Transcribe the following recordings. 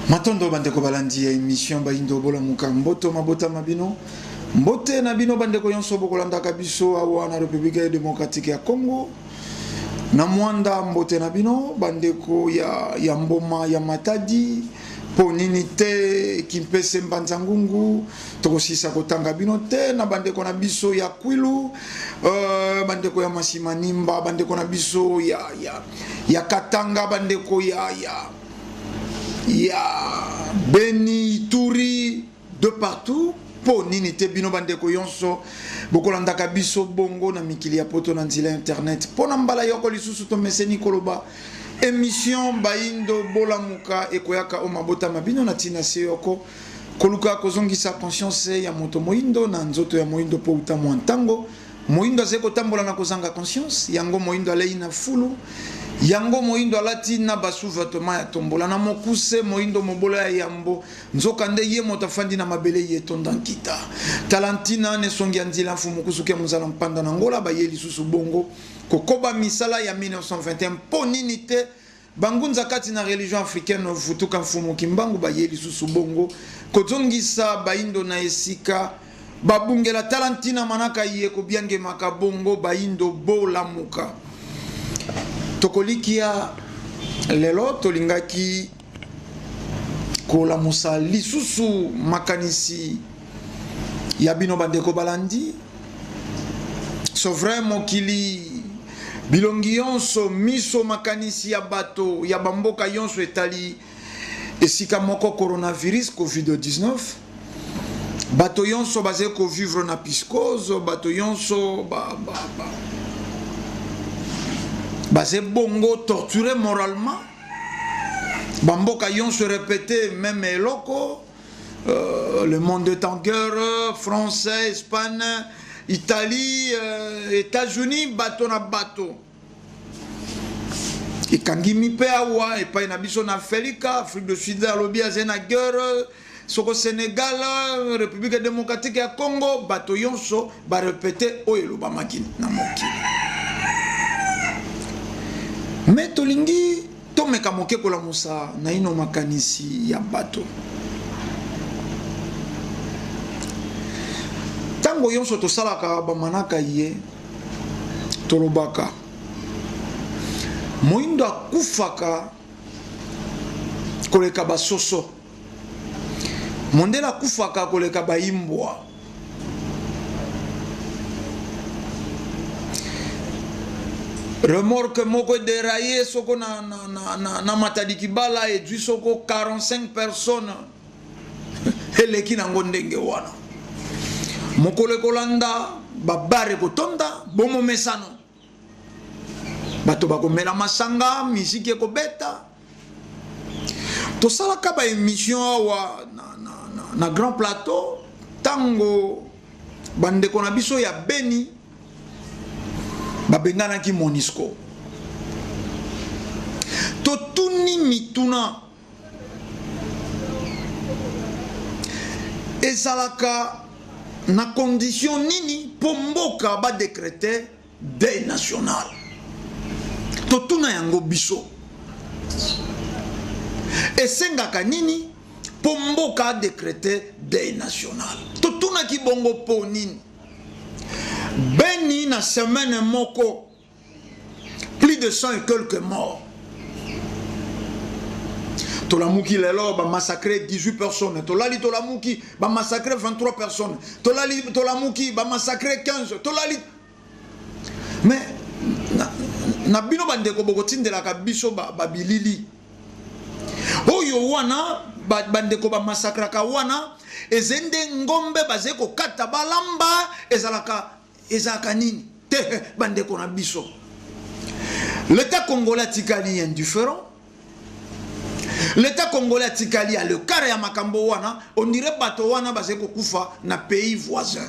Matondo bandeko balandi ya emission Bayindo Bolamuka, mboto mabota ma bino, mbote na bino bandeko yonso bokolandaka biso awa na Republique Democratique ya Congo na Mwanda, mbote na bino bandeko ya, ya Mboma ya Matadi, mpo nini te Kimpese Mbanza Ngungu, tokosisa kotanga bino te na bandeko na biso ya Kwilu, bandeko ya Masimanimba, bandeko na biso ya, ya, ya Katanga, bandeko ya, ya, ya Beni, Ituri, de partout. Mpo nini te bino bandeko yonso bokolandaka biso bongo na mikili ya poto na nzela internet. Mpo na mbala yoko lisusu tomeseni koloba emission Bayindo Bolamuka ekoyaka o mabota ma bino na tina se yoko koluka kozongisa conscience ya moto moyindo na nzoto ya moyindo mpo uta mwa ntango moyindo azali kotambola na kozanga conscience yango moyindo alei na fulu yango moyindo alati na ba sous-vêtements ya tombola na mokuse moyindo mobola ya yambo nzoka nde ye moto afandi na mabele ye etonda nkita. Tala ntina na esongi ya nzila mfumu kusuki ya mozala mpanda na Angola baye lisusu bongo kokoba misala ya 1921 mpo nini te bangunza kati na religion africaine vutuka mfumu Kimbangu baye lisusu bongo kozongisa bayindo na esika babungela. Tala ntina manaka ye kobiangemaka bongo bayindo bolamuka. Tokolikia lelo tolingaki kolamusa lisusu makanisi ya bino bandeko balandi. C'est vrai mokili bilongi yonso miso makanisi ya bato ya bamboka yonso etali esika moko coronavirus COVID-19. Bato yonso bazali kovivre na psychose, bato yonso ba, ba, ba, bazali bongo torturé moralement. Bamboka yonso répété même eloko. Le monde est en guerre, France, Espagne, Italie, États-Unis, bato na bato. Ekangi mpe awa epai na biso na Afrika, Afrique du Sud alobi azali na guerre, soko Sénégal, République démocratique ya Congo, bato yonso ba répété oyo elobamaki na mokili. Mais tolingi tomeka moke kolamusa naino makanisi ya bato. Tango yonso tosalaka bamanaka ye tolobaka moyindo akufaka koleka basoso, mondele akufaka koleka bayimbwa. Remorque moko ederaye soko na, na, na, na, na Matadi Kibala edwi soko 45 personnes eleki nango ndenge wana. Mokolo ekolanda babare ekotonda bomomesano, bato bakomela masanga, miziki ekobeta. Tosalaka ba émission awa na, na, na, na Grand Plateau tango bandeko na biso ya Beni babenganaki Monusco. Totuni mituna ezalaka na condition nini po mboka ba décréter deuil national. Totuna yango biso esengaka nini po mboka a décréter deuil national. Totunaki bongo po nini Beni na semaine moko plus de 100 et quelques morts. Tolamuki lelo ba massacrer 18 personnes, tolali tolamuki ba massacrer 23 personnes, tolali tolamuki ba massacrer 15, tolali. Mais na, na bino bandeko bokotindelaka biso ba, ba bilili oyo wana ba, bandeko ba massacraka wana ezali nde ngombe bazali kokata balamba, ezalaka, ezalaka nini te bandeko na biso. L'État congolais atikali indifférent. L'État congolais atikali à l'écart ya makambo wana, on dirait bato wana bazali kokufa na pays voisin.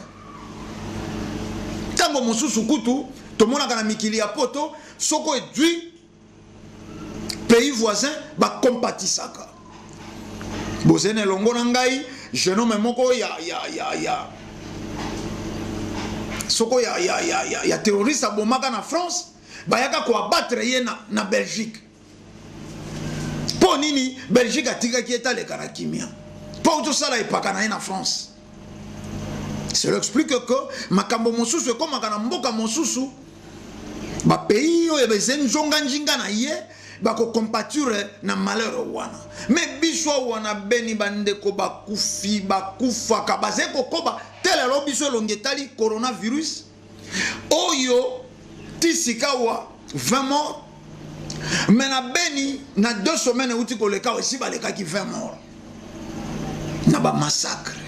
Tango mosusu kutu tomonaka na mikili ya poto soko edwi pays voisin bakompatisaka. Bozene elongo na ngai jeune homme moko ya, ya, ya, ya soko ya, ya, ya, ya, ya terroriste abomaka na France, bayaka koabattre ye na, na Belgique. Mpo nini Belgique atikaki ye aleka na kimia? Mpo auti osala epaka na ye na France. Cela explique que makambo mosusu ekomaka na mboka mosusu, bapays oyo eza nzonga njinga na ye bakocompatir na malheur wana. Mais biso awa na Beni, bandeko bakufi, bakufaka, bazali kokoba te. Lelo biso elongi etali coronavirus oyo ti sikawa 20 morts, mais na Beni na 2 semaines euti koleka esi balekaki 20 morts na bamassacre.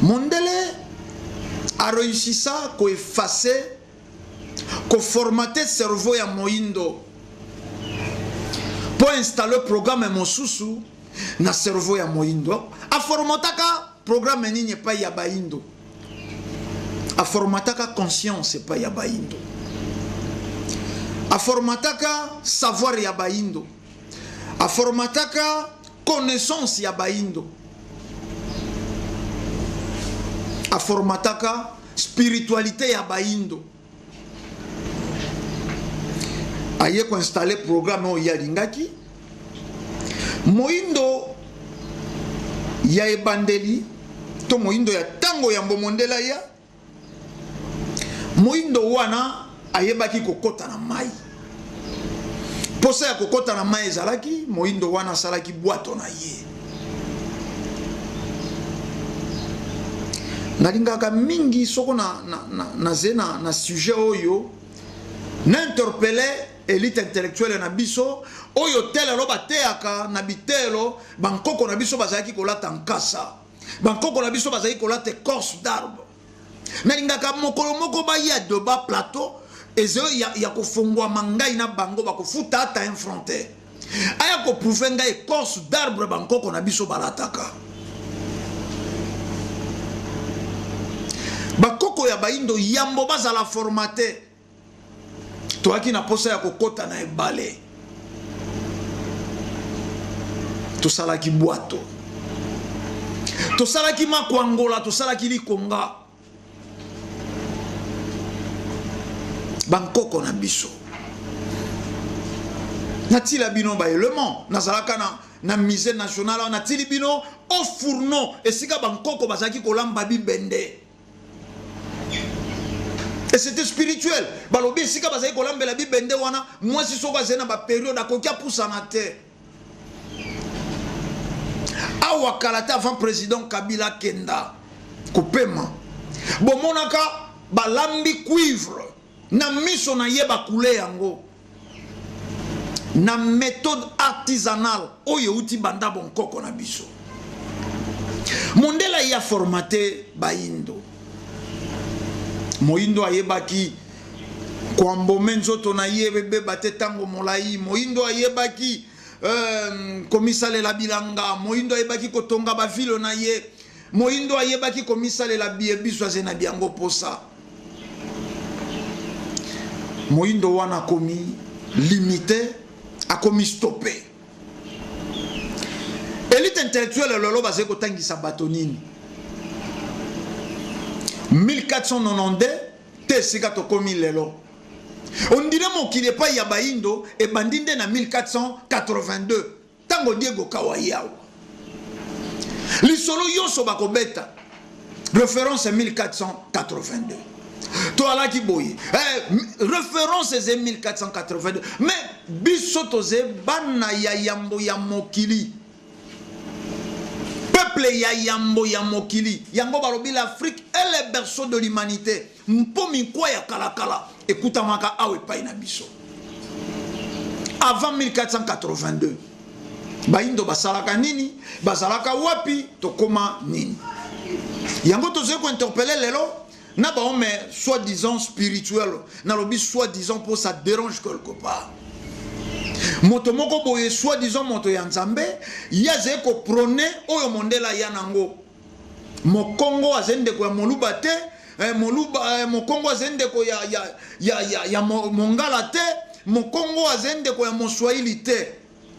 Mondele aréussisa koeffacer, koformater cerveau ya moyindo mpo installer programme mosusu na cerveau ya moyindo. Aformataka programme nini epai ya bayindo? Aformataka conscience epai ya bayindo, aformataka savoir ya bayindo, aformataka connaissance ya bayindo, aformataka spiritualité ya bayindo. Aye koinstaller programme oyo ye alingaki. Moyindo ya ebandeli to moyindo ya ntango yambo mondele ya moyindo wana ayebaki kokɔta na mai. Mposa ya kokɔta na mai ezalaki. Moyindo wana asalaki bwato na ye. Nalingaka mingi soko na, na, na, naze na sujet oyo na interpeller élite intellectuelle na biso oyo telelo bateyaka na bitelo. Bankoko na biso bazalaki kolata nkasa, bankoko na biso bazalaki kolata écorce d'arbre. Nalingaka mokolo moko baya débat, plateau eza ya kofungwama, ngai na bango bakofuta ata un franc te. Aya koprouver ngai écorce d'arbre bankoko na biso balataka. Bakoko ya bayindo yambo bazala formaté, toyaki na posa ya kokɔta na ebale, tosalaki bwato, tosalaki makwangola, tosalaki likonga. Bankoko na biso, natila bino baélément. Nazalaka na musée national awa, natili bino au fourneau esika bankoko bazalaki kolamba bibende, et c'était spirituel. Balobi esika bazali kolambela bibende wana, mwasi soko azali na bapériode akoki apusana te. Awa kala te, avant président Kabila akenda kopema, bomonaka balambi cuivre na miso na ye, bakule yango na méthode artisanale oyo euti banda bonkoko na biso. Mondele ye aformater bayindo. Moyindo ayebaki koembaumer nzoto na ye ebeba te ntango molai. Moyindo ayebaki komisalela bilanga. Moyindo ayebaki kotonga bavile na ye. Moyindo ayebaki komisalela bie biso aze na biango posa. Moyindo wana akomi limité, akomi stoppé. Élite intellectuelle lelo bazali kotangisa bato nini? 1492 te esika tokomi lelo, ondire mokili epai ya bayindo ebandi nde na 1482, ntango Diego Cão awa. Lisolo nyonso bakobeta référence 1482. Toalaki boye référence eza 1482, mais biso toze bana ya yambo ya mokili, peuple ya yambo ya mokili. Yango balobi l'Afrique est le berceau de l'humanité, mpo mikwa ya kalakala ekutamaka awa epai na biso. Avant 1482, bayindo basalaka nini? Bazalaka wapi? Tokóma nini? Yango tozali kointerpeller lelo na bahomme soi-disant spirituel. Nalobi soi-disant mpo ça dérange quelque part. Moto moko boye, soi-disant moto ya Nzambe, ye azali koprôner oyo mondele aya nango. Mokongo azali ndeko ya moluba te, moluba, mokongo azali ndeko ya mongala te, mokongo azali ndeko ya moswahili te.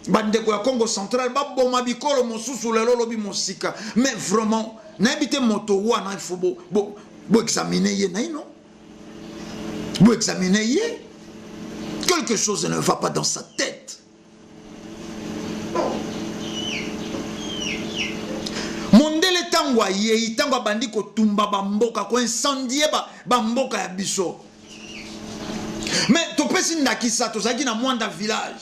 Bandeko ya Congo Central baboma bikolo mosusu lelo olobi mosika. Mais vraiment, nayebi te, moto wana il faut boexaminer bo ye naino, boexaminer ye, quelque chose ne va pas dans sa tête. Ntango ayei, ntango abandi kotumba bamboka, koincendie bamboka ya biso. Mais topesi ndakisa, tozalaki na Mwanda village.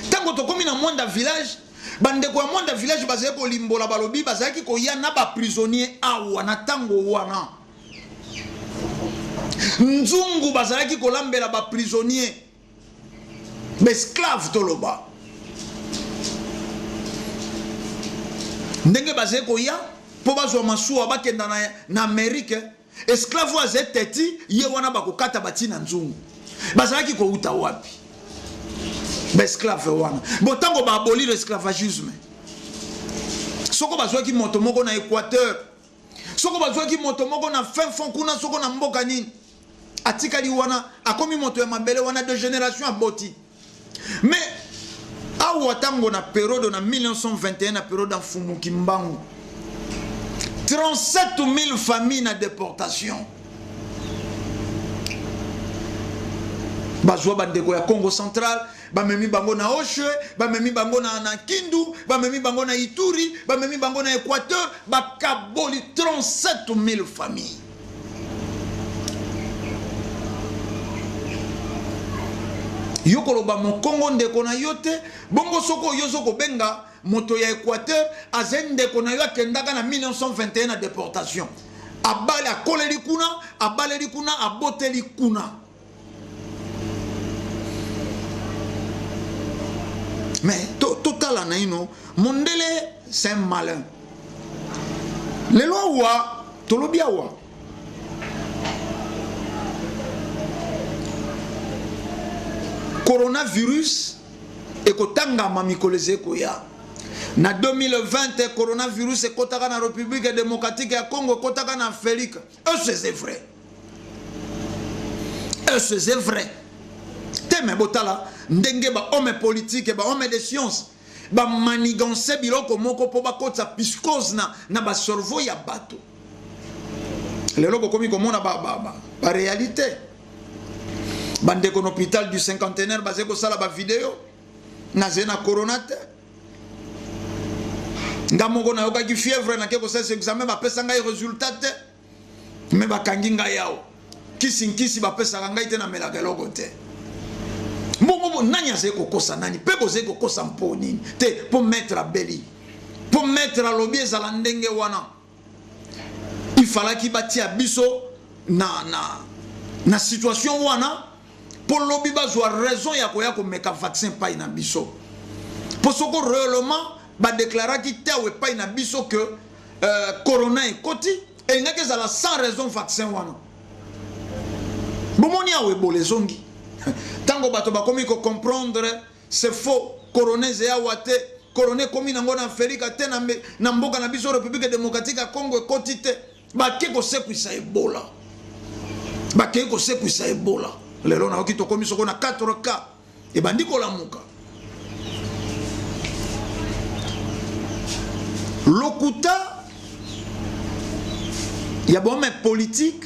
Ntango tokomi na Mwanda village, bandeko ya Mwanda village bazali kolimbola, balobi bazalaki koya na baprisonnier awa na ntango wana. Nzungu bazalaki kolambela baprisonnier, baesclave toloba. Ndenge bazali koya mpo bazwa masuwa bakenda na Amerike, esclave oyo azali teti ye wana bakokata bati na nzungu. Bazalaki kouta wapi baesclave wana? Bo ntango baabolir esclavagisme, soko bazwaki moto moko na Équateur, soko bazwaki moto moko na fin fond kuna, soko na mboka nini, atikali wana, akomi moto ya mabele wana de génération aboti. Mais awa ntango na periode na 1921, na periode ya Mfumu Kimbangu, 37 000 familles na déportation. Bazwa bandeko ya Congo central, bamemi bango na Oshe, bamemi bango na Kindu, bamemi bango na Ituri, bamemi bango na Équateur, bakaboli 37 000 familles. Yo koloba mokongo ndeko na yo te, bongo soko oyo ozo kobenga moto ya Équateur aze ndeko na yo akendaka na 1921 na déportation, abali akoleli kuna, abaleli kuna, aboteli kuna. Mais totala naino, mondele c'est un malin. Lelo awa tolobi awa coronavirus ekotangama mikolo eza ekoya. Na 2020 coronavirus ekotaka na République démocratique ya Congo, ekotaka na Afrique. Est-ce c'est vrai? Est-ce c'est vrai? Te me botala ndenge ba homme politique, ba homme de science ba manigance biloko moko po bakotisa psychose na ba cerveau ya bato. Lelo bokomi komona ba réalité. Bandeko na hôpital du cinquantenaire bazali kosala ba vidéo, nazali na corona te. Nga moko nayokaki fièvre, nake kosalisa examen, bapesa ngai résultat te. Me bakangi ngai awa. Kisi nkisi bapesaka ngai te, namelaka eloko te. Mbongo nani azali kokosa nani? Mpe bozali kokosa mpo nini te? Mpo maître abeli, mpo maître alobi ezala ndenge wana. Ifalaki batia biso na situation wana mpo lobi bazwa raison ya koya komeka vaccin epai na biso. Mpo soko réellement badeklaraki te awa epai na biso que corona ekoti, elingaki ezala sans raison vaccin wana. Bomoni awa ebola ezongi. Ntango bato bakomi kocomprendre c'est faux, corona eza awa te, corona ekomi nango na Afrika te, na mboka na biso République démocratique ya Congo ekoti te. Bake kosekwisa ebola, bakei kosekwisa ebola. Lelo nayoki tokomi soko na 4K ebandi kolamuka. Lokuta ya bahome politique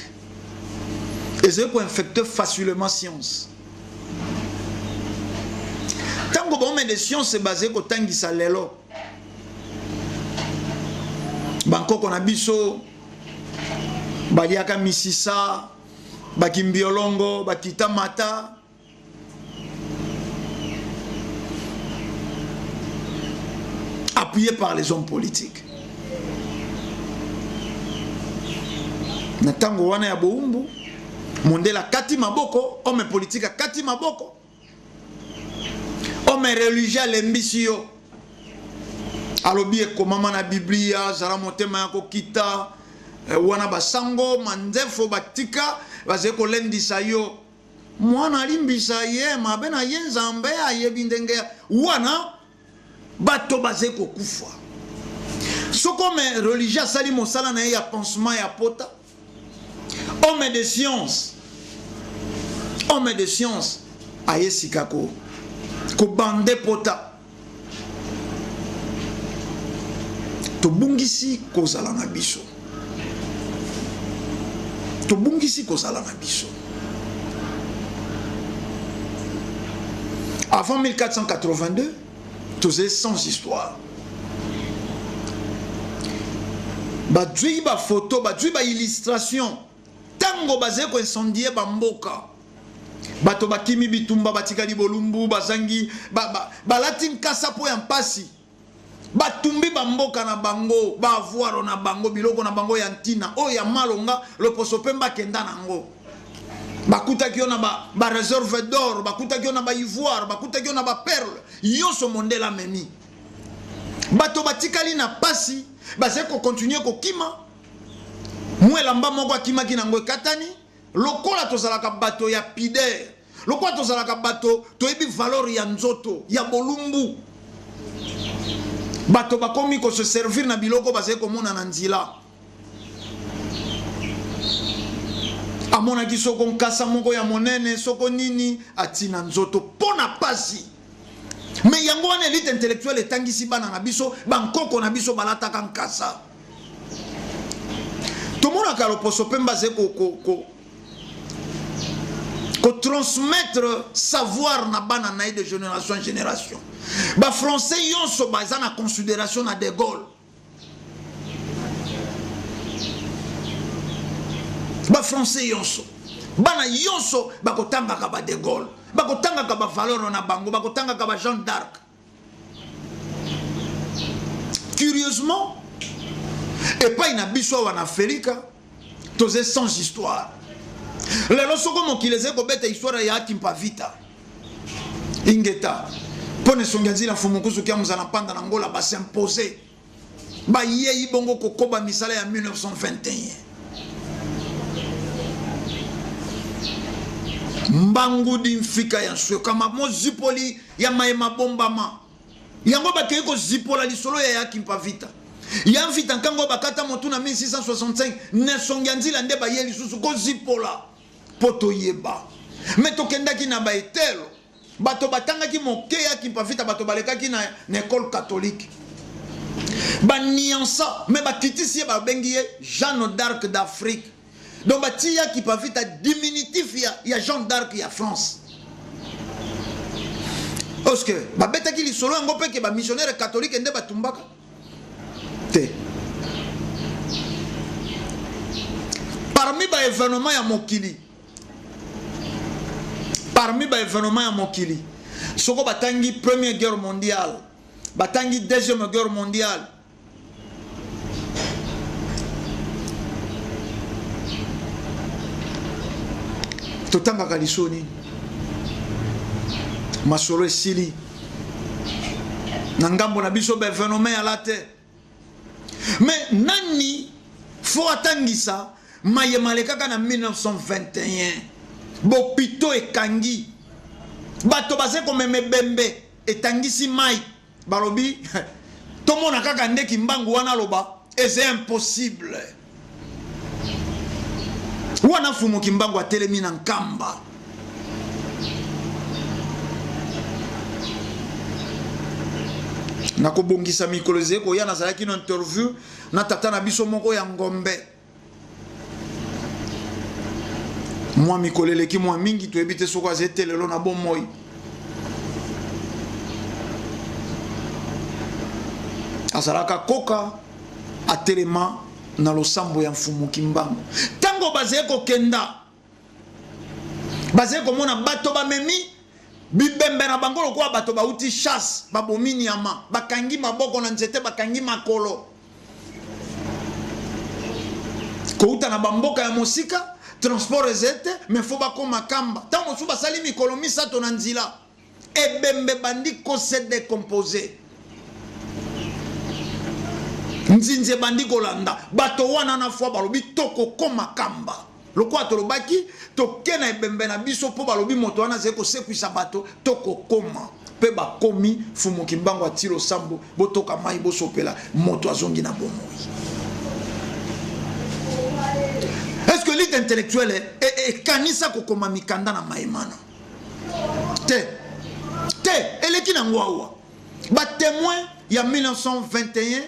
ezali koinfecte facilement science. Ntango bahome de science bazali kotangisa lelo bankoko na biso baliaka misisa, bakimbiolongo, bakita mata, appuyé par les hommes politiques. Na ntango wana ya boumbu, mondele akati maboko, homme politique akati maboko, homme religieux alembisi yo, alobi ekomama na Biblia, zala motema ya kokita wana basango manzefo batika bazali kolendisa yo, mwana alimbisa ye mabe na ye, Nzambe ayebi ndenge wana bato bazali kokufa. Soko homme religieux asali mosala na ye ya pansement ya pota, homme de science, homme de science aye sika kobande pota. Tobungisi kozala na biso, tobungisi kozala na biso. Avant 1482 tozali sans histoire. Bazwi ba photo, bazwi ba illustration tango bazali ko incendier ba mboka. Bato bakimi bitumba, batikali bolumbu, bazangi ba, ba, balati nkasa mpo ya mpasi. Batumbi ba mboka na bango, ba avoirs na bango, biloko na bango ya ntina, oyo ya malonga, loposo pembe akenda na yango. Bakutaki yo na ba, ba reserve d'or, bakutaki yo na ba ivoire, bakutaki yo na ba perle, nyonso mondele amemi. Bato batikali na pasi, bazali ko continuer kokima. Mwa elamba moko akimaki na yango ekatani. Lokola tozalaka bato ya pudeur, lokola tozalaka bato toyebi valeur ya nzoto, ya bolumbu, bato bakomi ko se servir na biloko bazali komona na nzela. Amonaki soko nkasa moko ya monene, soko nini, ati na nzoto mpo na pasi. Mais yango wana elite intellectuelle etangisi bana na biso, bankoko na biso balataka nkasa. Tomonaka loposo pembe azali ko, ko, ko, ko transmettre savoir na bana na ye de génération en génération. Ba français yonso baza na considération na De Gaulle. Ba français yonso, bana yonso bakotangaka ba De Gaulle, bakotangaka ba valeur na bango, bakotangaka ba Jeanne d'Arc. Curieusement, epai na biso awa na Afrika toze sans histoire. Lelo soko mokili ezali kobeta histoire ya Kimpa Vita, Ingeta, mpo na esongi ya nzila Mfumu Nkusu Kiamu Zala Mpanda na Ngola ba s'imposer, bayei bongo kokoba misala ya 1921. Mbangudi mfika ya nswekama mozipoli ya maye mabombama. Yango bakei kozipola lisolo ya ya Kimpa Vita. Ya Mvita Nkango bakata motu na 1665 na esongi ya nzila nde baye lisusu kozipola mpo toyeba. Me tokendaki na baetelo, bato batangaki moke ya Kimpa Vita, bato balekaki na, na ecole catholique. Baniansa, me bakitisi ye babengi ye Jeanne d'Arc d'Afrique. Donc batii ya Kimpa Vita diminutif ya, ya Jeanne d'Arc ya France. Parce que babetaki lisolo yango mpe ke ba missionnaire catholique nde batumbaka te. Parmi ba événements ya mokili, parmi ba événements ya mokili, soko batangi première guerre mondiale, batangi deuxième guerre mondiale, Totangaka liso nini? Masolo esili na ngambo na biso ba evenement yala te. Mais nani fo atangisa maye malekaka na 1921? Bopito ekangi bato baze komema ebembe etangisi mai. Balobi tomona kaka nde Kimbangu wana aloba eza impossible. Wana Mfumu Kimbangu atelemi na Nkamba. Nakobongisa mikolo ezali koya, nazalaki na interview na tata na biso moko ya Ngombe. Mwa mikolo eleki mwa mingi, toyebi te soko aza ete lelo na bomoi. Azalaka koka atelema na losambo ya Mfumu Kimbangu. Tango bazali kokenda, bazali komona bato bamemi bibembe na bango lokola bato bauti chasse, babomi nyama, bakangi maboko na nzete, bakangi makolo. Kouta na bamboka ya mosika, transport eza te, mais faut bakoma Kamba. Tango mosusu basali mikolo misato na nzela, ebembe ebandi ko se decomposer. Nzinzi ebandi kolanda bato wana na foi, balobi tokokoma Kamba. Lokola tolobaki toke na ebembe na biso mpo balobi moto wana azali kosekwisa bato, tokokoma. Mpe bakomi, Mfumu Kimbangu ati losambo, botoka mai bosopela, moto azongi na bomoi. Est-ce que l'élite intellectuelle ekanisa kokoma mikanda na maimana? Te. Te, eleki na ngo awa. Ba témoins ya 1921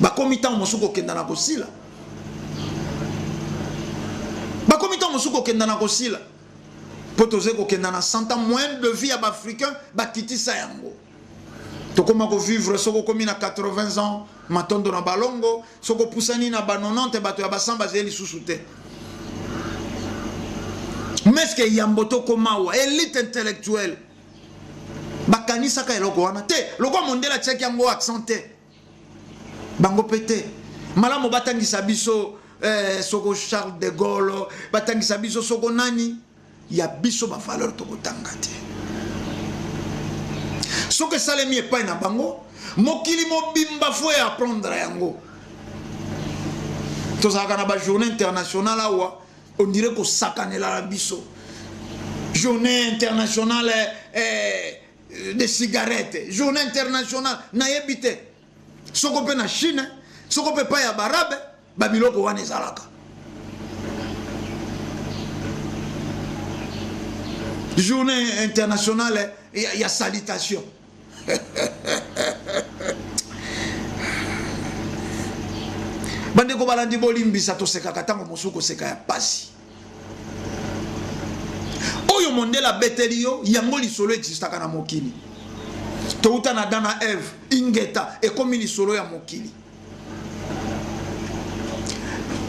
bakomi ntango mosusu kokenda na kosila. Bakomi ntango mosusu kokenda na kosila. Po tozali kokenda na 100 ans, moyenne de vie ya ba africains bakitisa yango. Tokoma kovivre soki okomi na 80 ans, matondo na balongo, soki opusani na ba 90, bato ya basamba bazali lisusu te. Mais que yambo tokoma awa, élite intellectuelle bakanisaka eloko wana te, lokola mondele atiaki yango accent te, bango mpe te. Malamu batangisa biso soko Charles de Gaulle, batangisa biso soko nani, ya biso ba valeur tokotanga te. Soki esalemi epai na bango, mokili mobimba fo ya apprendre yango. Tozalaka na ba journée internationale awa, on dirait kosakanela na biso. Journée internationale de cigarette, journée internationale nayebi te. Soko mpe na Chine, soko mpe epai ya barabe, babiloko wana ezalaka. Journée internationale ya salutation. Bandeko balandi, bolimbisa, tosekaka ntango mosusu koseka ya pasi. Oyo mondele abeteli yo yango, lisolo existaka na mokili. Touta na Adam na Eve, ingeta, ekomi lisolo ya mokili.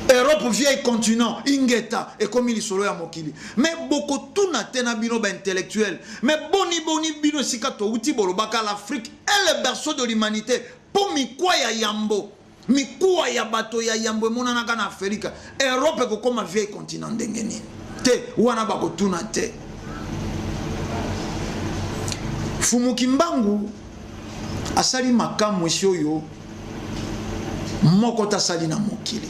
Europe vieille continent, ingeta, ekomi lisolo ya mokili. Mais bokotuna te na bino baintellectuel, mais boni boni bino esika touti, bolobaka l'Afrique est le berceau de l'humanité, mpo mikwa ya yambo, mikuwa ya bato ya yambo emonanaka na Afrika. Europe ekokóma vieille continent ndenge nini? Te, wana bakotuna te. Fumu Kimbangu asali makamwisi oyo moko tasali na mokili.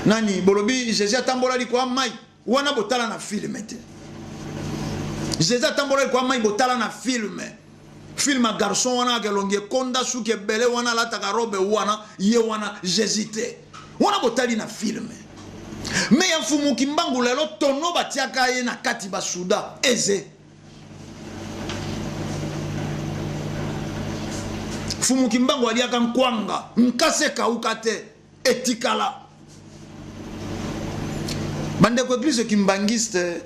Nani bolobi Jésus atambola likolo ya mai? Wana botala na film te. Jésus atambola likolo ya mai, botala na film. Film ya garçon wana akelongi ekonda, suki ebele wana, alataka robe wana, ye wana Jésus te. Wana botali na film. Mais ya Mfumu Kimbangu, lelo tono batiaka ye na kati basuda eze. Mfumu Kimbangu aliaka nkwanga, nkasi ekauka te, etikala. Bandeko église kimbangiste,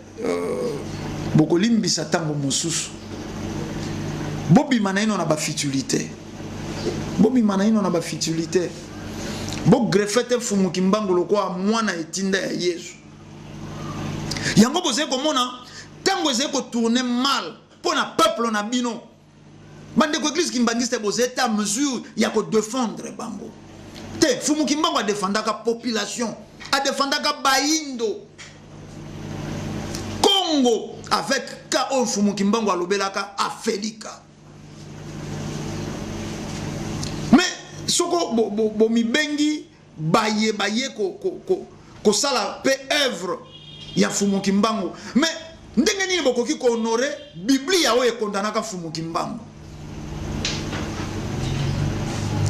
bokolimbisa ntango mosusu, bobima na ino na bafutilité, bobima na ino na bafutilité. Bogreffe te Mfumu Kimbangu lokola mwana etinda ya Yesu. Yango bozali komona ntango ezali kotourne mal mpo na peuple na bino. Bandeko église kimbangiste, bozali ta mesure ya kodefendre bango te. Mfumu Kimbangu adefendaka population, adefendaka bayindo Congo avec ka oyo Mfumu Kimbangu alobelaka Afelika. Mais soko bomibengi baye baye kosala mpe œuvre ya Mfumu Kimbangu, mais ndenge nini bokoki kohonore Biblia oyo ekondanaka Mfumu Kimbangu?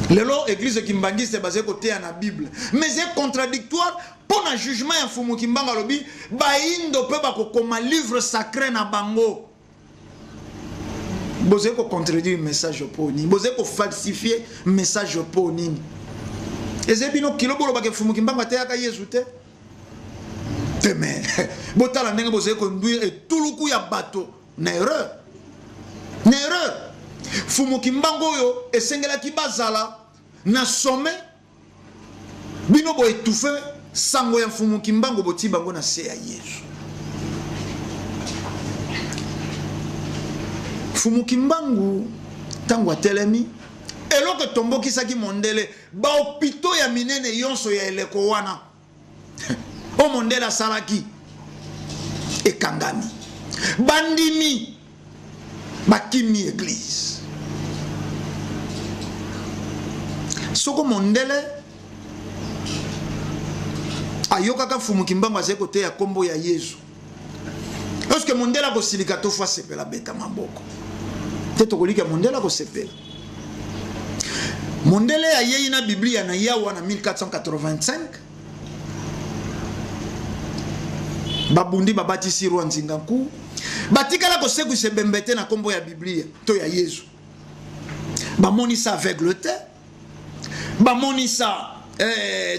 Lelo église kimbangiste bazali koteya na Bible, mais c'est contradictoire mpo na jugement ya Mfumu Kimbangu. Alobi bayindo mpe bakokoma livre sacré na bango. Bozali kocontredire message mpo nini? Bozali kofalsifie message mpo nini? Ezali bino kilo bolobaka Mfumu Kimbangu ateyaka Yesu te te. Mais botala ndenge bozali koinduire etuluku ya bato na erreur, na erreur. Mfumu Kimbangu oyo esengelaki bazala na sommet, bino boétouffe sango ya Mfumu Kimbangu, botii bango na se ya Yesu. Mfumu Kimbangu ntango atelemi, eloko etombokisaki mondele, bahôpitaux ya minene nyonso ya eleko wana oyo mondele asalaki ekangami, bandimi bakimi église. Soko mondele ayokaka Mfumu Kimbangu azali koteya nkombo ya Yesu, est-ce mondele akosilika to fo asepela, beta maboko te? Tokolika mondele akosepela. Mondele ayei na Biblia na yawa na 1485, babundi, babatisi roi Nzinga Nku, batikala kosekwisa ebembe te na nkombo ya Biblia to ya Yesu. Bamonisa aveugle te, bamonisa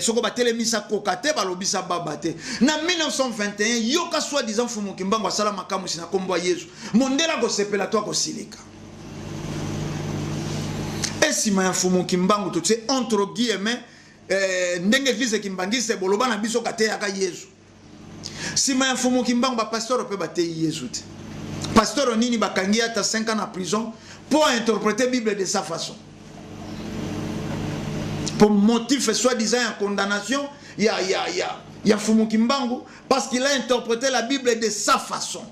soko batelemisa koka te, balobisa baba te. Na 1921, yoka soi-disant Mfumu Kimbangu asala makamwisi na nkombo ya Yesu. Mondele akosepela to akosilika? E sima ya Mfumu Kimbangu totie entre guillemets eh, ndenge eglise kimbangiste boloba na biso kateyaka Yezu. Sima ya Mfumu Kimbangu ba pasteur pe bateyi Yezu te. Pasteur nini bakangi ata 5 ans na prison pour interpréter Bible de sa façon. Pour motif soi-disant ya condamnation ya ya ya ya Mfumu Kimbangu parce qu'il a interprété la Bible de sa façon.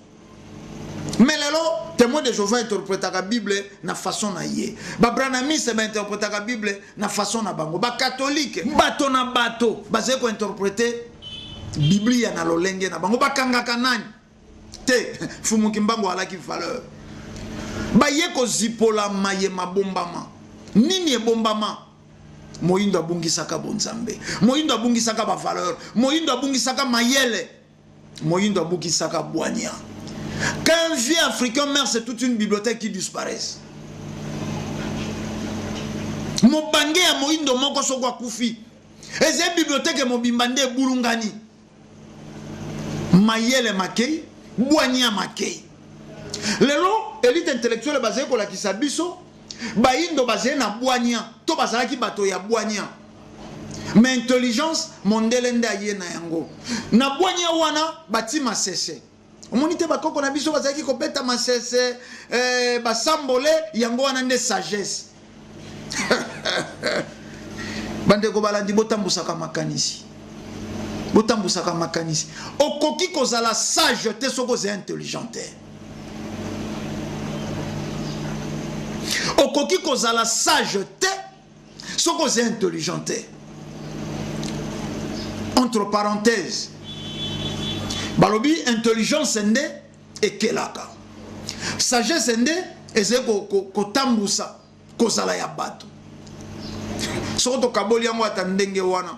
Mais lelo témoin de Jéhovah interprétaka Bible na façon na ye. Ba branamiste ba interprétaka Bible na façon na bango. Ba catholique bato na bato bazali ko interpréter Biblia na lolenge na bango. Bakangaka nani? Te, Mfumu Kimbangu alaki valeur. Baye kozipola maye mabombama. Nini ebombama? Moyindo abungisaka bonzambe. Moyindo abungisaka ba valeur. Moyindo abungisaka mayele. Moyindo abukisaka bwania. Qu'un vieux africain meurt, c'est toute une bibliothèque qui disparaît. Mobange ya moyindo moko soko akufi, ezali bibliothèque mobimba nde ebulungani. Mayele makei, bwania makei. Lelo elite intellectuelle bazali kolakisa biso bayindo bazali na bwania to bazalaki bato ya bwania. Mais intelligence mondele nde aye na yango. Na bwania wana bati masese. Omoni te bakoko na biso bazalaki kobeta masese eh, basambole yango wana nde sagesse. Bandeko balandi botambusaka makanisi. Botambusaka makanisi. Okoki kozala sage te soki ozali intelligent te. Okoki kozala sage te soki oza intelligent te. Entre parenthèses, balobi intelligence nde ekelaka, sagesse nde ezali kotambusa kozala ya bato. Soki tokaboli yango ata ndenge wana,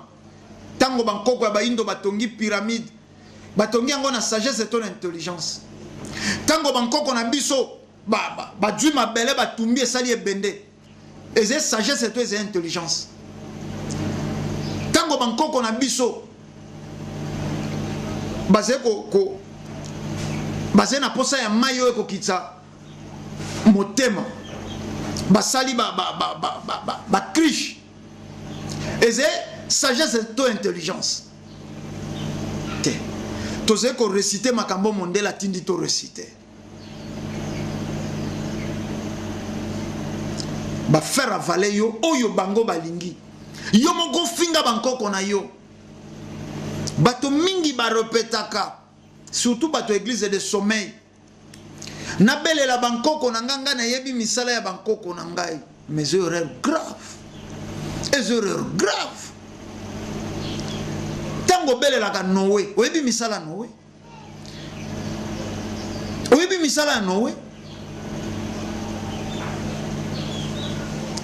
ntango bankoko ya bayindo batongi pyramide, batongi yango na sagesse to na intelligence. Ntango bankoko na biso bazwi mabele batumbi esali ebende, Eza sagesse to eza intelligence? Tango bankoko na biso bazali ko, ko bazali na posa ya mai oyo ekokitisa motema, basali ba, ba, ba, ba, ba, ba, ba cruche. Eza sagesse to intelligence te? Tozali ko reciter makambo mondele atindi to reciter. Ba faire avaler yo oyo bango balingi. Yo moko finga bankoko na yo. Bato mingi ba repetaka, surtout bato ya eglise de sommeil. Nabelela bankoko na ngai, ngai nayebi misala ya bankoko na ngai. Mais erreur grave. Erreur grave. Tango obelelaka Noé, oyebi misala Noé? Oyebi misala ya Noe?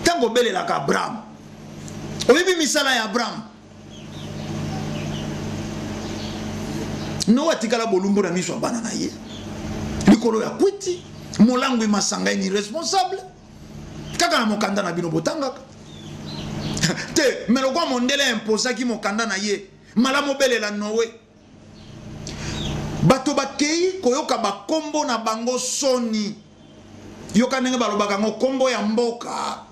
Ntango obelelaka Abraham, oyebi misala ya Abraham? Noe atikala bolumbu na miso ya bana na ye likolo ya kwiti, molangwi masanga, un irresponsable. Kaka na mokanda na bino botangaka te, me lokola mondele imposaki mokanda na ye, malamu obelela Noe. Bato bakei koyoka bakombo na bango soni. Yoka ndenge balobaka yango, kombo ya mboka.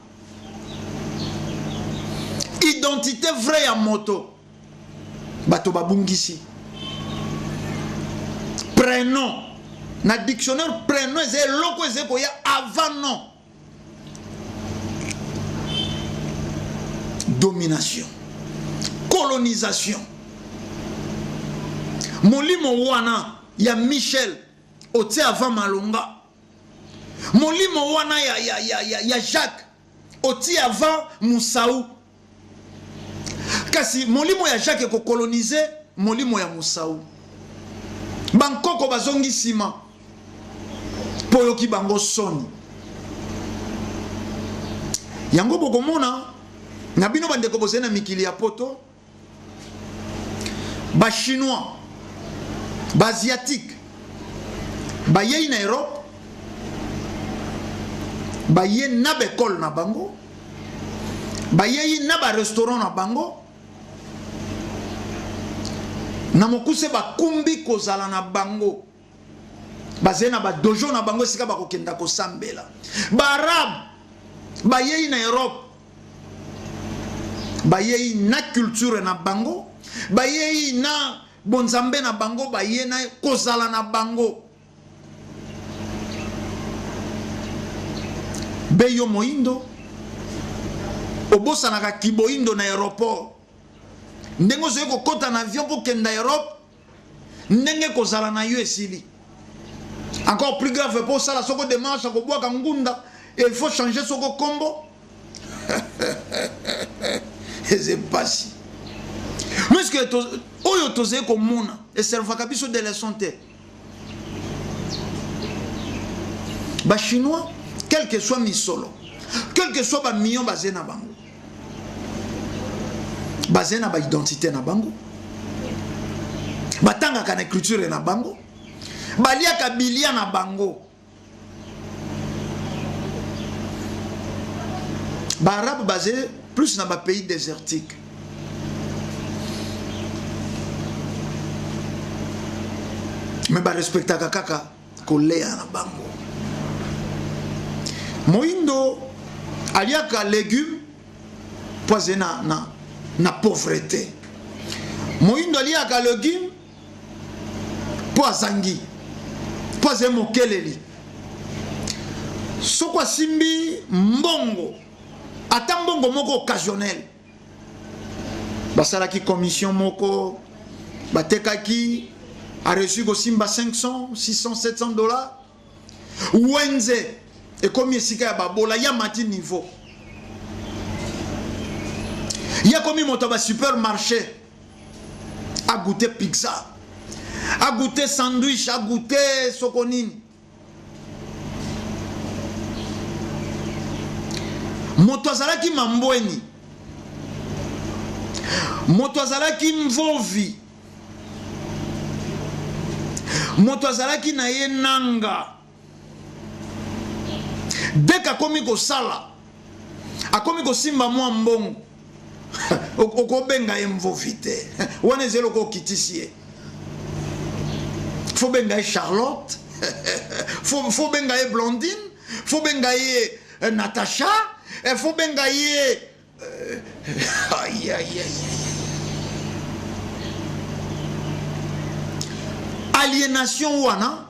Identite vraie ya moto. Bato babungisi. Prenom. Na dictionnaire, prenom eza eloko ezali koya avant nom. Domination, colonisation. Molimo wana ya Michel otie avant malonga. Molimo wana ya, ya, ya, ya, ya Jacques otie avant Musaou. Kasi molimo ya Jacques ekokolonize molimo ya Musaou. Bankoko bazongi nsima mpo oyoki bango soni. Yango bokomona na bino bandeko bozali na mikili ya poto, ba chinois, ba asiatique bayei na Europe, baye na ba ekole na bango, bayei na ba restaurant na bango, na mokuse bakumbi kozala na bango, bazali na ba dojo na bango esika bakokenda kosambela. Ba arabe Bayei na Europe, bayei na culture na bango, bayei na bonzambe na bango, baye na kozala na bango. Be yo moindo obosanaka kiboindo na aeroport, ndenge ozali kokota na avion mpo kenda Europe, ndenge kozala na yo esili. Encore plus grave, mpo osala soko démarche ya kobwaka ngunda, et il faut changer soko kombo. Eza mpasi puisque oyo tozali komona eservaka biso de leçon te. Bachinois, quel que soit misolo, quel que soit bamillion baze na bango, baze na baidentité na bango, batangaka na écriture na bango, baliaka bilia na bango. Baarabe baze plus na bapays désertique. Me barespectaka kaka kolea na bango. Moindo aliaka légume mpo aze na pauvreté. Moindo aliaka légume mpo azangi, mpo azali mokeleli. Soko asimbi mbongo, ata mbongo moko occasionnel, basalaki commission moko, batekaki, areussi kosimba 500, 600, 700 dollars. Wenze ekomi esika ya babola, ya mati niveau, ye komi moto ya basupermarché, agoute pizza, agoute sandwich, agoute soko nini. Moto azalaki mambweni, moto azalaki mvovi, moto azalaki na ye nanga. Dès akomi kosala, akomi kosimba mwa mbongo, okobenga ye mvovi te, wana ezali eloko okitisi ye. Fo benga ye Charlotte, fo benga ye Blondine, fo benga ye Natacha, fo benga ye aïe, aïe, aïe. Aliénation wana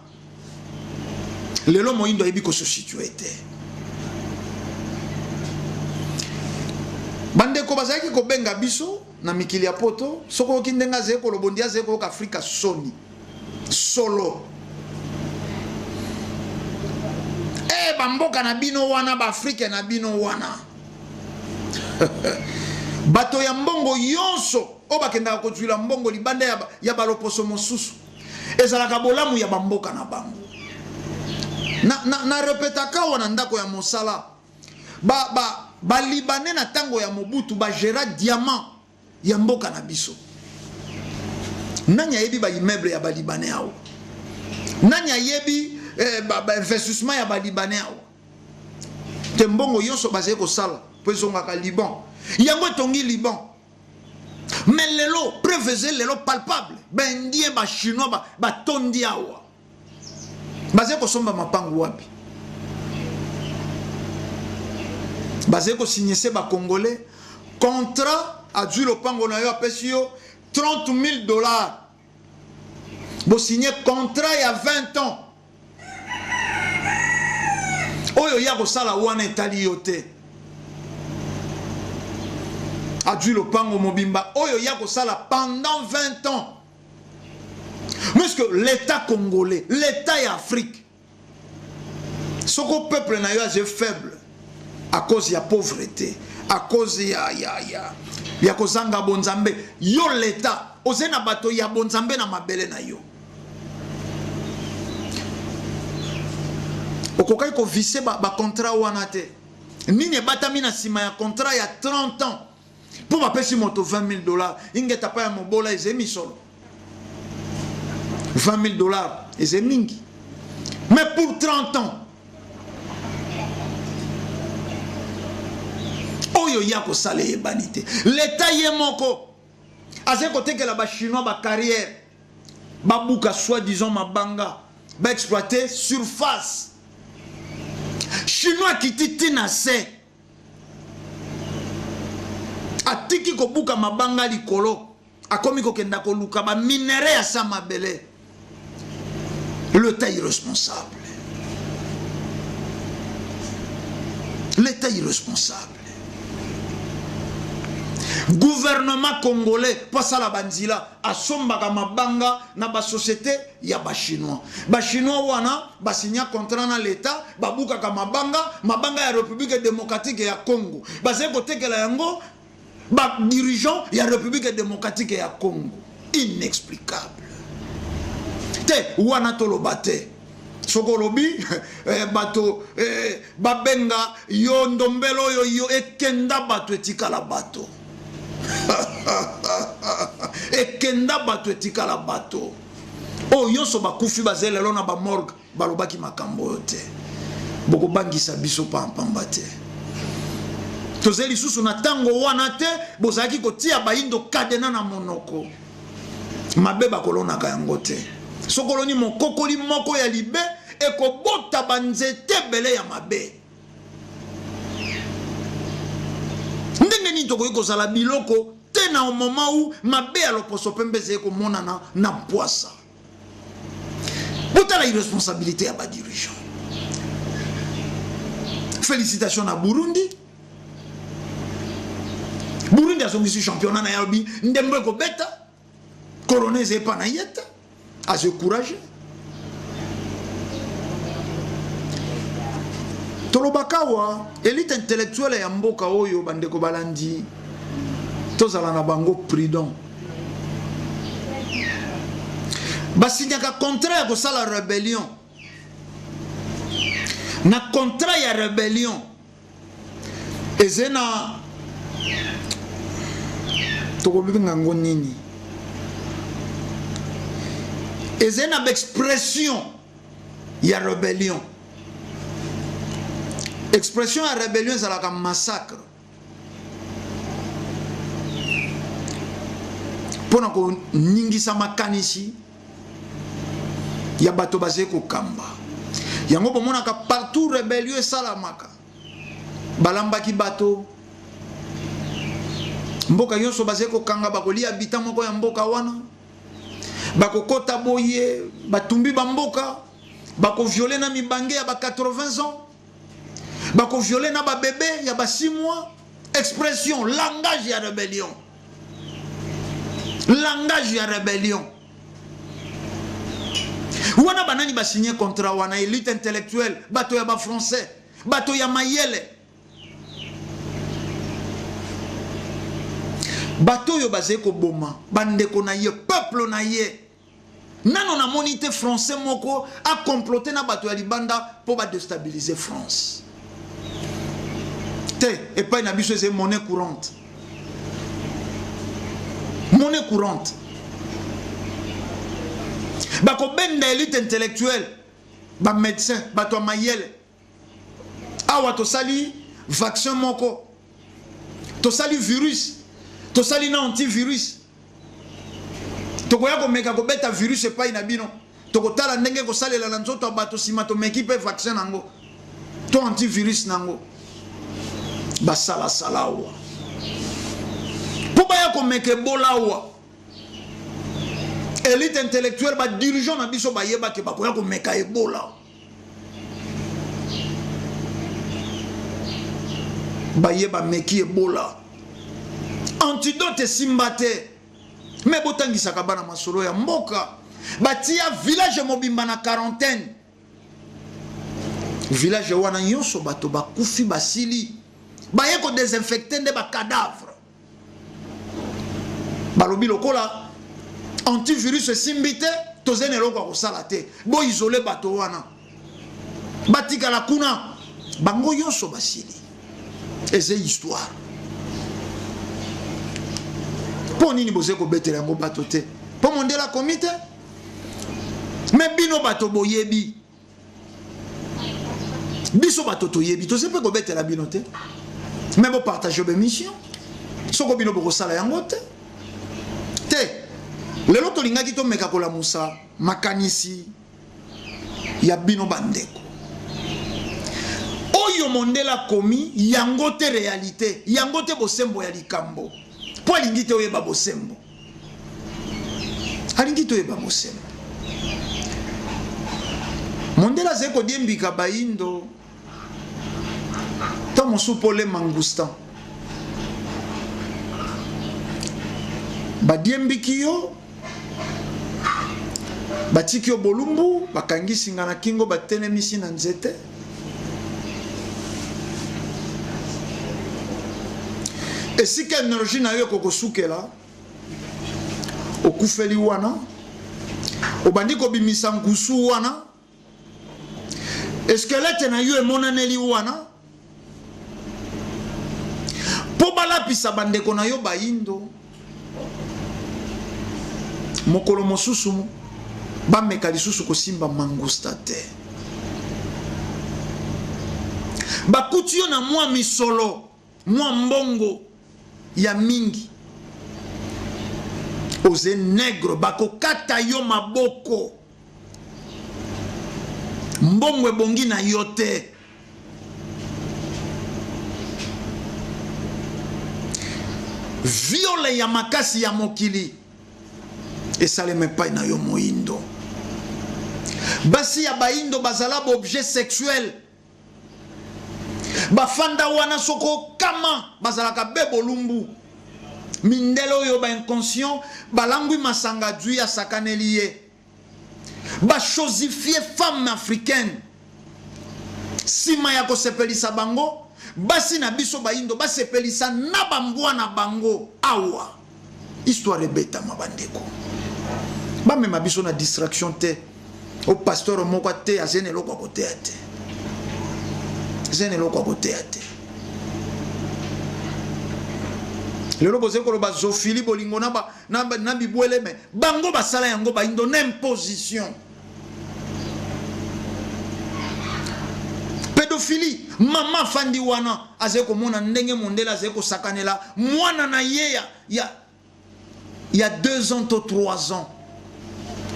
lelo moyindo ayebi kosositue te. Bandeko bazalaki kobenga biso na mikili ya poto, soki oyoki ndenge azali koloba, ondi azali koyoka Afrika soni solo. E bamboka na bino wana, baafrike na bino wana, bato ya mbongo nyonso oyo bakendaka kozwila mbongo libanda ya baloposo mosusu, ezalaka bolamu ya bamboka na bango. Na repetaka awa na ndako ya mosala, balibanais na ntango ya Mobutu bagera diamant ya mboka na biso. Nani ayebi baimmeuble ya balibanais awa? Nani ayebi bainvestissement ya balibanais awa? Te, mbongo nyonso bazali kosala mpo ezongaka Liban, yango etongi Liban. Mais lelo preuve ezali lelo palpable, baindien, bachinois batondi awa, bazali kosomba mapangu wapi? Bazali kosigne se bacongolais contrat. Azwi lopango na yo, apesi yo 30 000 dollars, bosigne contrat ya 20 ans. Oyo ya kosala wana etali yo te. Azwi lopango mobimba, oyo ya kosala pendant 20 ans. Puisque l'État congolais, l'État ya Afrique, soko peuple na yo aza faible à cause ya pauvreté, à cause ya kozanga bonzambe, yo l'État oze na bato ya bonzambe na mabele na yo, okokaki kovise bacontrat ba wana te. Nini ebatami na nsima ya contrat ya 30 ans mpo bapesi moto 20 000 dollars? Ingeta pa ya mobola, eza misolo 20 000 dollars eza mingi, mais pour 30 ans, oyo ya kosala eyebani te. Leta ye moko azali kotekela bachinois bacarrière, babuka soi-disant mabanga, baexploite surface. Chinois akiti ntina se. Atiki kobuka mabanga likolo, akomi kokenda koluka ba minerais ya sa mabele. L'État irresponsable. L'État irresponsable. Gouvernement congolais mpo asala banzila asombaka mabanga na basociété ya bachinois. Bachinois wana basinya contrat na l'État, babukaka mabanga, mabanga ya République démocratique ya Congo, bazali kotekela yango badirigeant ya République démocratique ya Congo. Inexplicable te wana, toloba te. Soki olobi bato babenga yo ndombelo oyo yo ekenda bato etikala bato, ekenda bato etikala bato. Oyo nyonso bakufi bazali lelo na bamorgue, balobaki makambo oyo te. Bokobangisa biso pampamba te. Tozali lisusu na ntango wana te. Bozalaki kotia bayindo kadena na monoko. Mabe bakolonaka yango te. Soki oloni mokokoli moko ya libe, ekobota banzete ebele ya mabe. Ndenge nini tokoki kozala biloko te na moment où mabe ya loposo pembe ezali komonana na mpwasa? Botala irresponsabilité ya badirigeant. Félicitation na Burundi. Burundi azongisi championnat na ye, alobi ndembo ekobeta, corona eza epa na ye te, aza courage. Tolobaka awa élite intellectuelle ya mboka oyo, bandeko balandi, tozala na bango prudent. Basinyaka contrat ya kosala rébellion. Na contrat ya rébellion eze na, tokobenga yango nini, eze na baexpression ya rébellion. Expression ya rébellion ezalaka massacre, mpona koningisa makanisi ya bato bazali kokamba yango. Bomonaka partout rébellion esalamaka, balambaki bato mboka nyonso, bazali kokanga, bakolia bita moko ya mboka wana, bakokota boye, batumbi bamboka, bakoviole na mibange ya ba 80 ans, bakoviole na babebe ya ba 6 mois. Expression, langage ya rébellion, langage ya rébellion wana. Banani basinye contrat wana? Élite intellectuelle, bato ya bafrançais, bato ya mayele, bato oyo bazali koboma bandeko na ye, peuple na ye. Nano namoni te Français moko acomplote na bato ya libanda mpo badestabilize France te. Epai na biso ezali monnaie courante, monnaie courante. Bakobenda élite intellectuelle, bamédecin, bato ya mayele. Awa tosali vaccin moko, tosali virus, tosali na antivirus. Tokoya komeka kobeta virus epai na bino, tokotala ndenge kosalela na nzoto ya bato. Nsima tomeki mpe vaccin nango to antivirus nango. Basalasala awa mpo baya komeka Ebola awa. Élite intellectuelle, badirigeant na biso bayebaki bakoya komeka Ebola. Baye bameki Ebola, antidote esimba te. Me botangisaka bana masolo ya mboka. Batia village mobimba na quarantaine. Village wana nyonso bato bakufi, basili, baye kodesinfecte nde bacadavre. Balobi lokola antivirus esimbi te, tozali na eloko ya kosala te, boisole bato wana, batikala kuna, bango nyonso basili. Eza histoire. Mpo nini bozali kobetela yango bato te? Mpo mondele akomi te. Me bino bato boyebi, biso bato toyebi, tozali mpe kobetela bino te. Me bopartage bémission soko bino bokosala yango te te. Lelo tolingaki tomeka kolamusa makanisi ya bino bandeko. Oyo mondele akomi yango te réalité, yango te bosembo ya likambo. Mpo alingi te oyeba bosembo. Alingi te oyeba bosembo. Mondele azali kodiembika bayindo ntango mosusu mpo le mangustan badiembiki yo, batiki yo bolumbu, bakangi singa na kingo, batelemisi na nzete. Esika energie na yo ekokosukela, okufeli wana, obandi kobimisa nkusu wana, eskelete na yo emonaneli wana, mpo balapisa bandeko na yo bayindo mokolo mosusu bameka lisusu kosimba mangusta te. Bakuti yo na mwa misolo, mwa mbongo ya mingi, oze negre, bakokata yo maboko. Mbongo ebongi na yo te. Viole ya makasi ya mokili esalema epai na yo moindo. Basi ya baindo bazala ba objet sexuel. Bafanda wana soko kama bazalaka be bolumbu. Mindele oyo ba inconscient balangwi masanga dui asakaneli ye. Ba chosifier femme africaine sima ya kosepelisa bango, basi na biso bayindo basepelisa na ba mbwa na bango awa. Histoire ebetama bandeko. Bamema biso na distraction te. O pasteur moko ateya aza na eloko ya koteya te. Aza na eloko ya koteya te. Lelo bozali koloba zophili bolingo na ba na, na bibwele me bango basala yango bayindo na imposition. Pedophilie, mama afandi wana azali komona ndenge mondele azali kosakanela mwana na ye ya, ya, ya 2 ans to 3 ans.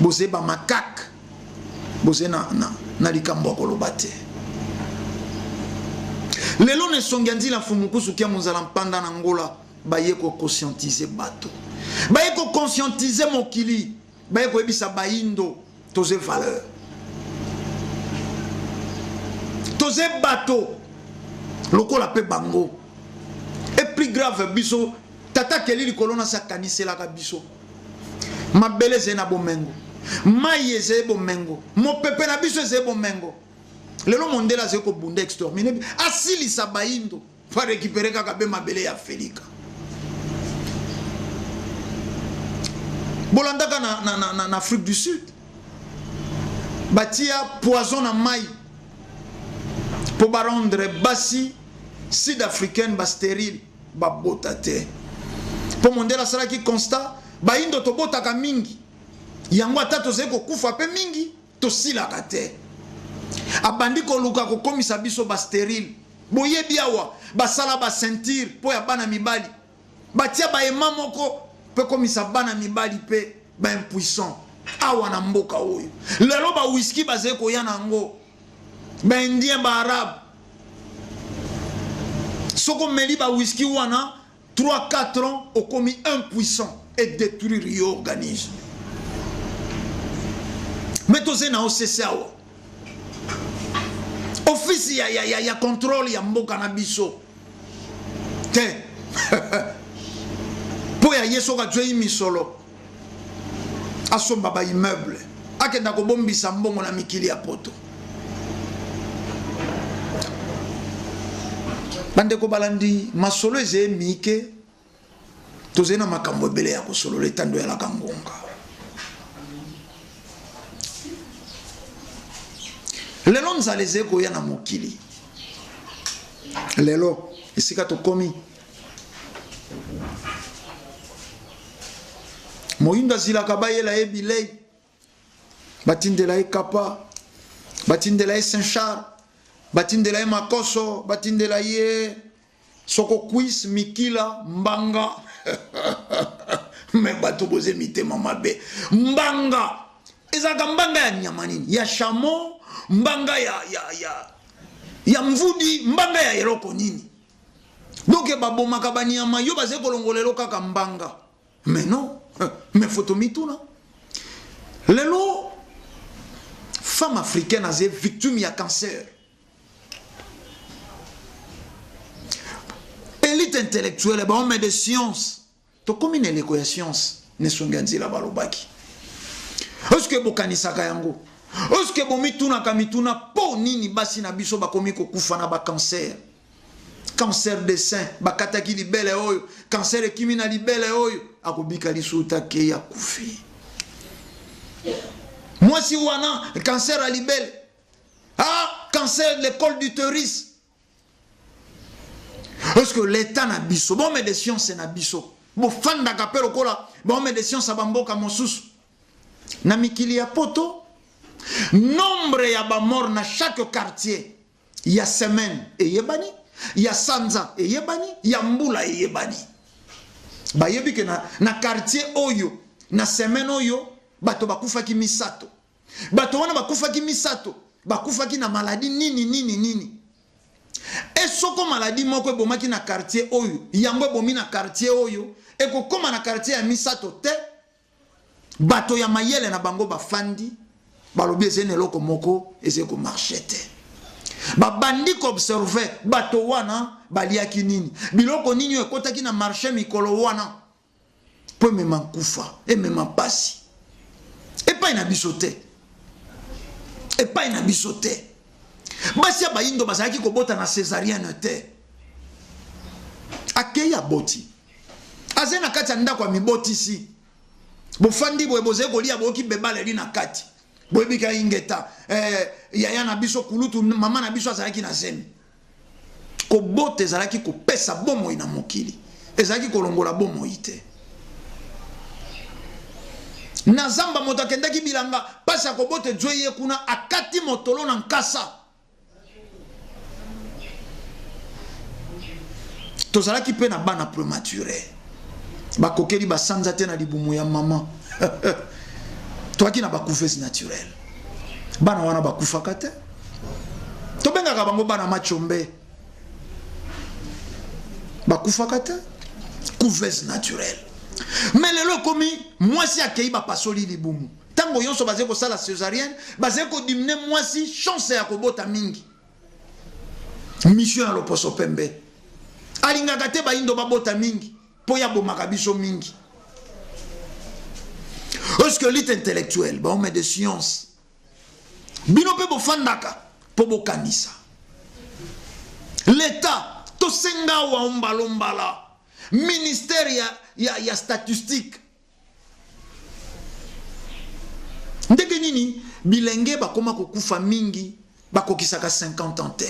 Bozali ba macaque, bozali na, na, na likambo ya koloba te. Lelo na esongi ya nzila Mfumukusu kia monzala mpanda na Angola baye ko conscientiser bato, baye ko conscientiser mokili, baye koyebisa bayindo toze valeur, toze bato lokola pe bango. Et plus grave biso tata keli likolo na se akaniselaka biso mabele ezali na bomengo, mai ezali bomengo, mopepe na biso ezali bomengo. Lelo mondele azali kobunda exterminer, asilisa bayindo pa récupérer kaka be mabele ya Felika. Bolandaka na, na, na, na, na Afrique du Sud batia poison na mai po ba rendre basi sud-africaine ba stérile, babota te. Po mondele asalaki constat, bayindo tobotaka mingi, yango ata tozali kokufa pe mingi tosilaka te. Abandi koluka kokomisa biso ba stérile. Boyebi awa basala ba ceinture po ya bana mibali, batia ba aimant moko pe komisa bana mibali pe ba impuissant awa na mboka oyo. Lelo ba whisky bazali koya na yango ba indien, ba arabe. Soko meli ba whisky wana 3 4 ans okomi impuissant et détruire yo organisme. Mais toze na OCC awa, office ya, ya, ya, ya contrôle ya mboka na biso te. Po ya ye soki azwei misolo asomba ba immeuble, akenda kobombisa mbongo na mikili ya poto. Bandeko balandi masolo ezeye mike, tozali na makambo ebele ya kosolola etando yalaka ngonga. Lelo nzala ezali koya na mokili. Lelo esika tokomi, moyindo azilaka bayela ye bilei, batindela ye kapa, batindela ye Saint-Charles, batindela ye makoso, batindela ye soko cuisse, mikila, mbanga. Me bato boze mitema mabe. Mbanga ezalaka mbanga ya nyama nini? Ya chameau, mbanga ya, ya, ya, ya mvudi, mbanga ya eloko nini? Donc babomaka banyama yo bazali kolongola lelo kaka mbanga. Mais non, mais faut tomituna. Lelo femme africaine azali victime ya cancer. Elite intellectuelle ba homme de science tokomi na eleko ya science na esongi ya nzela balobaki. Est-ce que bokanisaka yango? Est-ce que bomitunaka mituna po nini basi na biso bakomi kokufa na ba cancer? Cancer de sein bakataki libele oyo, cancer ekimi na libele oyo, akobika lisusu te akei akufi. Mwasi wana cancer ya libele, ah cancer de col d'utérus. Est-ce que l'État na biso, bon de science na biso, bofandaka pe lokola bon de science ya bamboka mosusu na mikili ya poto, nombre ya ba mort na chaque quartier ya semaine eyebani, ya sanza eyebani, ya mbula eyebani. Bayebi ke na quartier oyo na semaine oyo bato bakufaki misato. Bato wana bakufaki misato, bakufaki na maladie nini nini nini. E soko maladie moko ebomaki na quartier oyo, yango ebomi na quartier oyo, ekokoma na quartier ya misato te. Bato ya mayele na bango bafandi, balobi eza na eloko moko eza komarche te. Babandi koobserve bato wana baliaki nini, biloko nini oyo ekotaki na marché mikolo wana po emema nkufa, emema mpasi. Epai na biso te, epai na biso te. Basi ya bayindo bazalaki kobota na césarienne te. Akei aboti, azali na kati ya ndako ya mibotisi. Bofandi boye bozali kolia, boyoki bebaleli na kati, boyebi ka ingeta yaya na biso kulutu, mama na biso azalaki na zemi. Kobota ezalaki kopesa bomoi na mokili, ezalaki kolongola bomoi te. Na zamba moto akendaki bilanga, pasi ya kobota ezwi ye kuna, akati motolo na nkasa. Tozalaki mpe na bana prématuré, bakokeli basanza te na libumu ya mama. Toyaki na bacouveuses naturelles, bana wana bakufaka te, tobengaka bango bana machombe, bakufaka te, couveuse naturelle. Mais lelo ekomi mwasi akei bapasoli libumu, ntango nyonso bazali kosala césarienne, bazali kodimine mwasi chance ya kobota mingi. Mission ya loposo pembe alingaka te bayindo babota mingi mpo ya bomaka biso mingi. Est-ce que l'élite intellectuelle, ba homme de science, bino mpe bofandaka mpo bokanisa l'État tosenga wa ombalombala ministère ya statistique ndenge nini bilenge bakoma kokufa mingi, bakokisaka 50 ans te.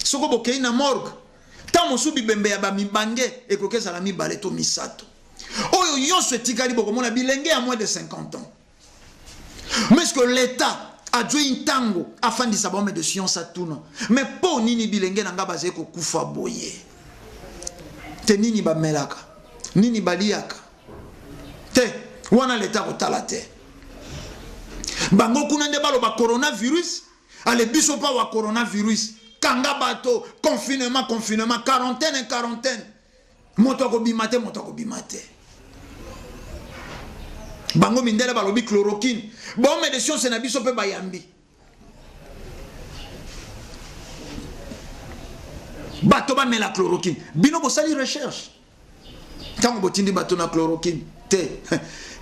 Soko bokei na morgue, ntango mosusu bibembe ya bamibange ekoki ezala mibale to misato, oyo nyonso etikali bokomona bilenge ya moins de 50 ans. Mais est-ce que l'État azwi ntango afandisa bahomme de science atuna, mais mpo nini bilenge na nga bazali kokufa boye te? Nini bamelaka, nini baliaka te? Wana l'État kotala te. Bango kuna nde baloba coronavirus, ale biso pa wa coronavirus, kanga bato, confinement, confinement, quarantaine, quarantaine, moto akobima te, moto akobima te. Bango mindele balobi chloroquine, bahomme de science na biso mpe bayambi bato bamela chloroquine. Bino bosali recherche ntango botindi bato na chloroquine te?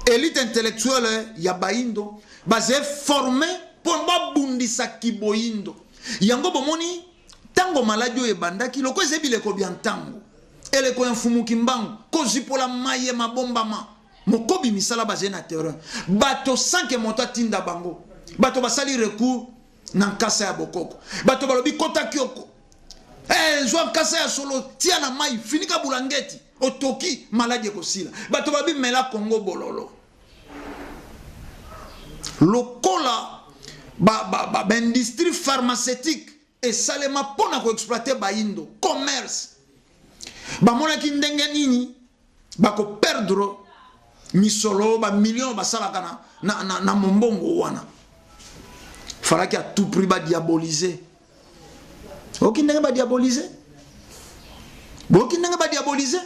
Élite intellectuelle ya bayindo bazali formé mpo babundisaki boyindo. Yango bomoni ntango maladi oyo ebandaki, loko eza bileko bya ntango eleko ya mfumuki mbangu kozipola maye mabombama, mokobi misala bazali na terrain, bato sanke moto atinda bango, bato basali recours na nkasa ya bokoko, bato balobi kota kioko, zwa nkasa ya solo tia na mai, finika bulangeti, otoki maladi ekosila. Bato balobi mela Kongo bololo. Lokola ba industrie pharmaceutique esalema mpona koexploiter bayindo, commerce, bamonaki ndenge nini bakoperdre misolo, bamillion basalaka na mombongo wana. Falaki à tout prix badiaboliser. Oki ndenge badiaboliser. Boyoki ndenge ba diaboliser?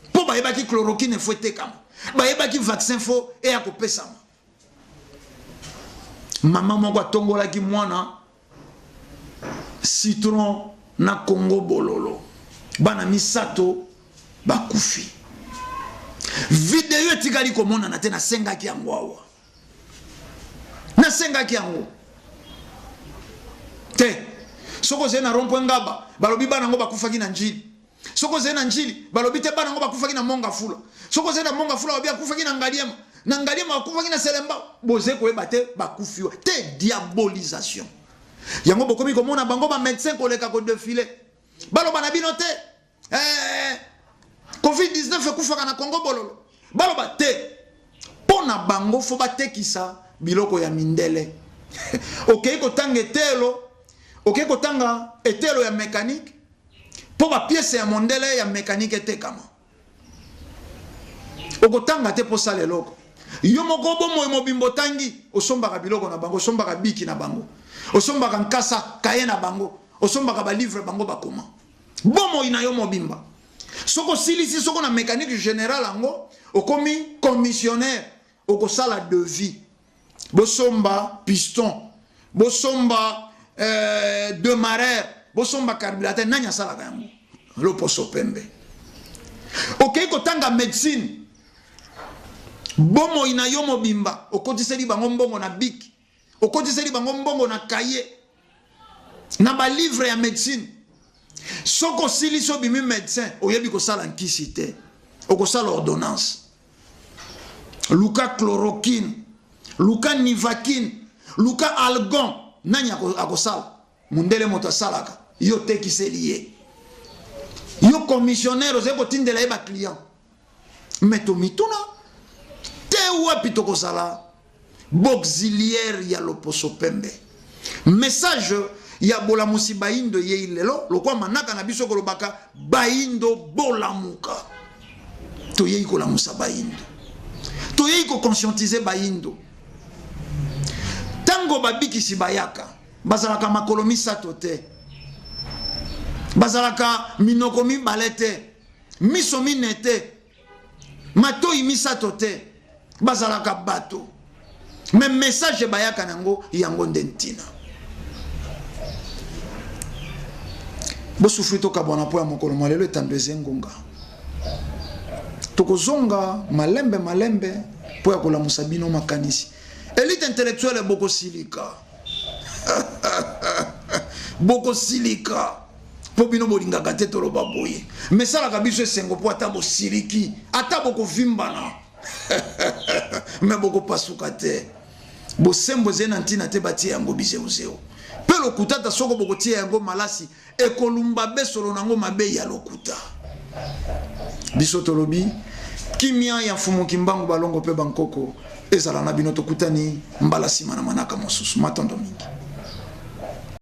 Mpo bayebaki chloroquine fo etekama, bayebaki vaccin fo eya kopesama. Mama moko atongolaki mwana citron na Congo bololo, bana misato bakufi. Video etikali komonana te, nasengaki yango awa, nasengaki yango te. Soki ozali na rond-point Ngaba, balobi bana yango bakufaki na Njili. Soki ozali na Njili, balobi te bana yango bakufaki na Monga Fula. Soki ozali na Monga Fula, balobi akufaki na Ngaliema. Na Ngaliema bakufaki na Selembao. Bozali koyeba te bakufi wa te. Diabolisation yango bokomi komona bango ba medecin koleka ko defile. Baloba na bino te eh, COVID-19 ekufaka na Congo bololo. Baloba te mpo na bango fo batekisa biloko ya mindele. Okei kotanga etelo, okei kotanga etelo ya mécanique mpo ba pièce ya mondele ya mécanique etekama. Okotanga te mpo osala eloko. Yo moko bomoi mobimba otangi, osombaka biloko na bango, osombaka biki na bango, osombaka nkasa kaye na bango, osombaka ba livre bango bakoma. Bomoi na yo mobimba. Soki osilisi soko na mécanique générale yango, okomi commissionnaire, okosala devis. Bosomba piston, bosomba demarreur, bosomba carburateur, nani asalaka yango? Loposo pembe. Okei kotanga médecine, bomoi na yo mobimba okotiseli bango mbongo na bic, okotiseli bango mbongo na cahier, na ba livre ya médecine. Soki osilisi obimi médecin, oyebi kosala nkisi te, okosala ordonnance. Luka chloroquine, luka nivaquine, luka algon, nani akosala? Mundele moto asalaka, yo tekiseli ye. Yo commissionnaire ozali kotindela ye ba client. Mais tomituna te wapi tokozala bauxiliaire ya loposo pembe. Message ya bolamusi bayindo eyei lelo lokwa manaka na biso kolobaka bayindo bolamuka. Toyei kolamusa bayindo, toyei koconscientiser bayindo. Tango babikisi bayaka, bazalaka makolo misato te, bazalaka minoko mibale te, miso mine te, matoi misato te, bazalaka bato. Mais message bayaka nango yango nde ntina. Bosufri tokabwana mpo ya mokolo mwa lelo etando eze ngonga. Tokozonga malembe malembe mpo ya kolamusa bino makanisi. Elite intellectuelle bokosilika. Bokosilika mpo bino bolingaka te toloba boye. Mesalaka biso esengo mpo ata bosiliki, ata bokovimbana. Me bokopasuka te. Bosembo ezali na ntina te batia yango bizeuzeu. Mpe lokuta ata soko bokotia yango malasi ekolumba besolo nango mabe ya lokuta. Biso tolobi kimia ya Mfumu Kimbangu balongo mpe bankoko ezala na bino. Tokutani mbala nsima na manaka mosusu. Matondo mingi.